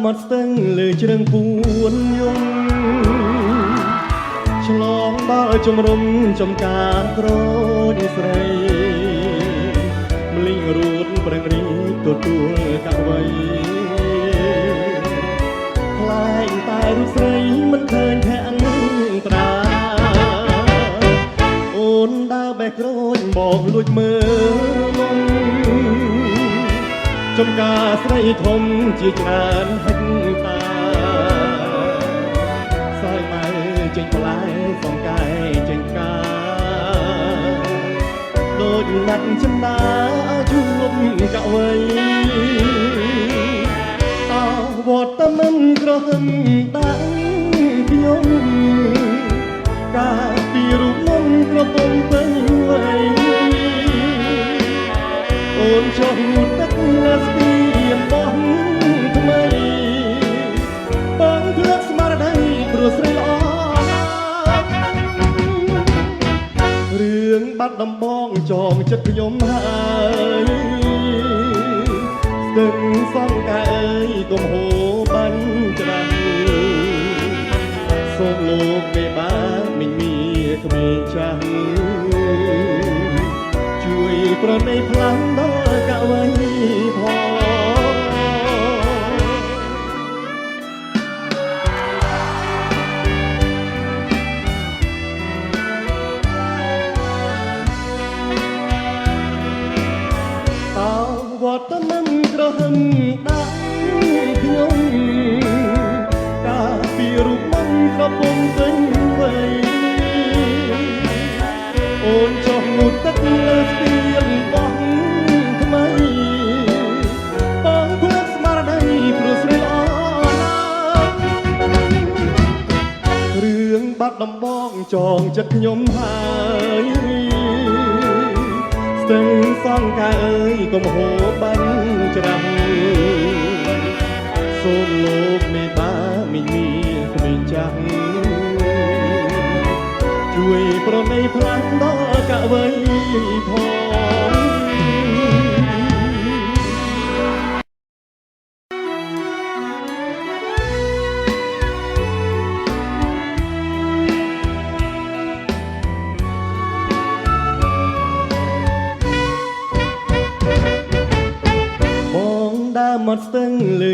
មាត់ស្ទឹងលើជ្រឹងពួនយំឆ្លងដល់ជំរំចំការក្រូចស្រីម្លីងរួតប្រឹងរីទទួលកវីខ្លែងតែរូបស្រីមិនឃើញភក្ត្រាអូនដើរបេះក្រូចមកលួចមើលមុំ ចំការស្រីធំជាច្រើនហិកតាសាយម៉ៅចេញផ្លែសងកែចេញផ្កាដូចណាត់ចិន្តាជួបកវីតោវត្តមិនក្រហឹមដាក់ខ្ញុំកាលពីរូបមុំក្រពុំពេញវ័យ អូនចុះទឹកលើស្ពានបោះថ្មីបងធ្លាក់ស្មារតីព្រោះស្រីល្អណាស់រឿងបាត់ដំបងចងចិត្តខ្ញុំហើយស្ទឹងសងកែអើយកុំហូរបាញ់ច្រាស់សូមលោកមេបាមិនមានក្មេងចាស់ ជួយប្រណីផ្លាំងដល់កវីផងតោវត្តមិនក្រហឹមដាក់ខ្ញុំកាលពីរូបមិនក្រពុំពេញវ័យអូនចុះងូតទឹកលើស្ពានបោះថ្មីបងភ្លើកស្មារតីព្រោះស្រីល្អណាស់រឿងបាត់ដំបងចងចិត្តខ្ញុំហើយស្ទឹងសងកែអើយកុំហូរបាញ់ច្រាស់សូមលោកមេបាមីមានក្មេងចាស់ ជួយប្រណីផ្លាំងដល់កវីផងបងដើរមាត់ស្ទឹងលើ